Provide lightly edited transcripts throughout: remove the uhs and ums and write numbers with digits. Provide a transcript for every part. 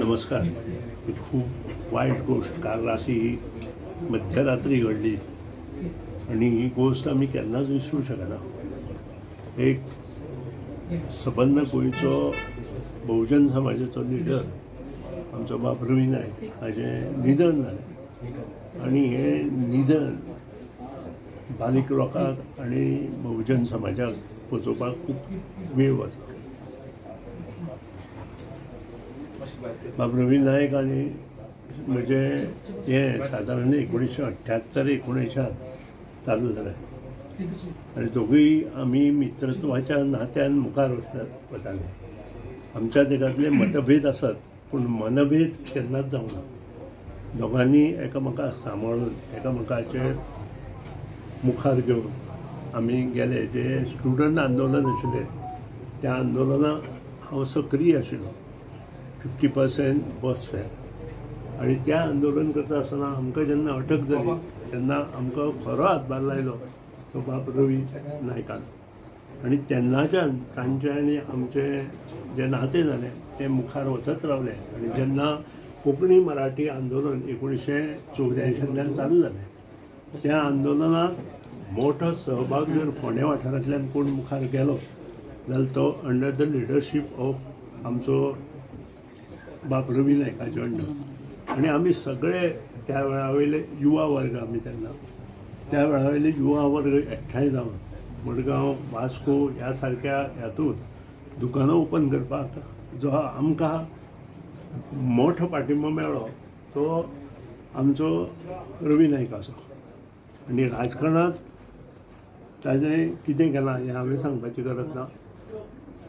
नमस्कार. ही खूब वायट गोश्ट काल राती मध्यरात्री घडली आनी ही गोश्ट आमी केन्नाच विसरूं शकना. एक सबंद गोंयचो बहुजन समाजाचो लिडर आमचो बाब रवी नायक हाजें निधन जालें आनी हें निधन बारीक लोकांक आनी बहुजन समाजाक पोचोवपाक खूब वेळ वता. बाब रवी नायक आनी म्हजें हें सादारण 1978 1979 चालू जालें आनी दोगूय आमी मित्रत्वाच्या नात्यान मुखार वताले. आमच्या देशांतले मतभेद आसत पूण मनभेद केन्नाच जावना. दोगांनी एकामेकाक सांबाळून एकामेकाचे मुखार घेवन आमी गेले. जे स्टुडंट आंदोलन आशिल्लें त्या आंदोलनाक हांव सक्रीय आशिल्लो. 50% बस फेर आनी त्या आंदोलन करता आसतना आमकां जेन्ना अटक जाली तेन्ना आमकां खरो हातभार लायलो तो बाब रवी नायकान आनी तेन्नाच्यान तांचें आनी आमचें जें नातें जालें तें मुखार वचत रावलें. आनी जेन्ना कोंकणी मराठी आंदोलन 1984 चालू जालें त्या आंदोलनात मोठो सहभाग जर फोंडें वाठारांतल्यान कोण मुखार गेलो जाल्यार तो अंडर the leadership of आमचो बाब रवी नायकाचे अंडर. आनी आमी सगळे त्या वेळा वयले युवा वर्ग, आमी तेन्ना त्या वेळा वयले युवा वर्ग एकठांय जावन मडगांव, वास्को ह्या सारक्या हातूंत दुकानां ओपन करपाक जो आमकां मोठो पाठिंबो मेळ्ळो तो आमचो रवी नायकाचो. आनी राजकारणांत ताणें कितें केलां हें हांवें सांगपाची गरज ना.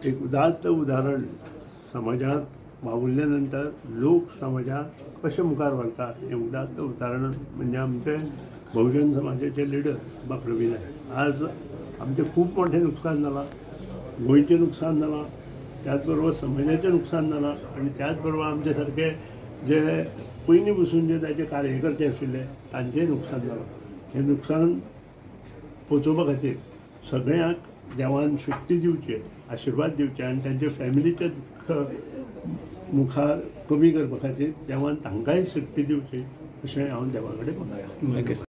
एक उदात्त उदाहरण समाजांत वावुरल्या नंतर लोक समाजाक कशें मुखार व्हरता हें उदात्त उदाहरण म्हणजे आमचे बहुजन समाजाचे लिडर बाब रवी नायक. आज आमचें खूब मोठें नुकसान जालां, गोंयचें नुकसान जालां, त्याच बरोबर समाजाचें नुकसान जालां आनी त्याच बरोबर आमचे सारके जे पयलीं पसून जे ताचे कार्यकर्ते आशिल्ले तांचेंय नुकसान जालां. हें नुकसान पोचोवपा खातीर सगळ्यांक देवान शक्ती दिवची, आशिर्वाद दिवचे आनी तांच्या फॅमिलीचें दुख्ख मुखार कमी करपा खातीर देवान तांकांय शक्ती दिवची अशें हांव देवा कडेन मागतां.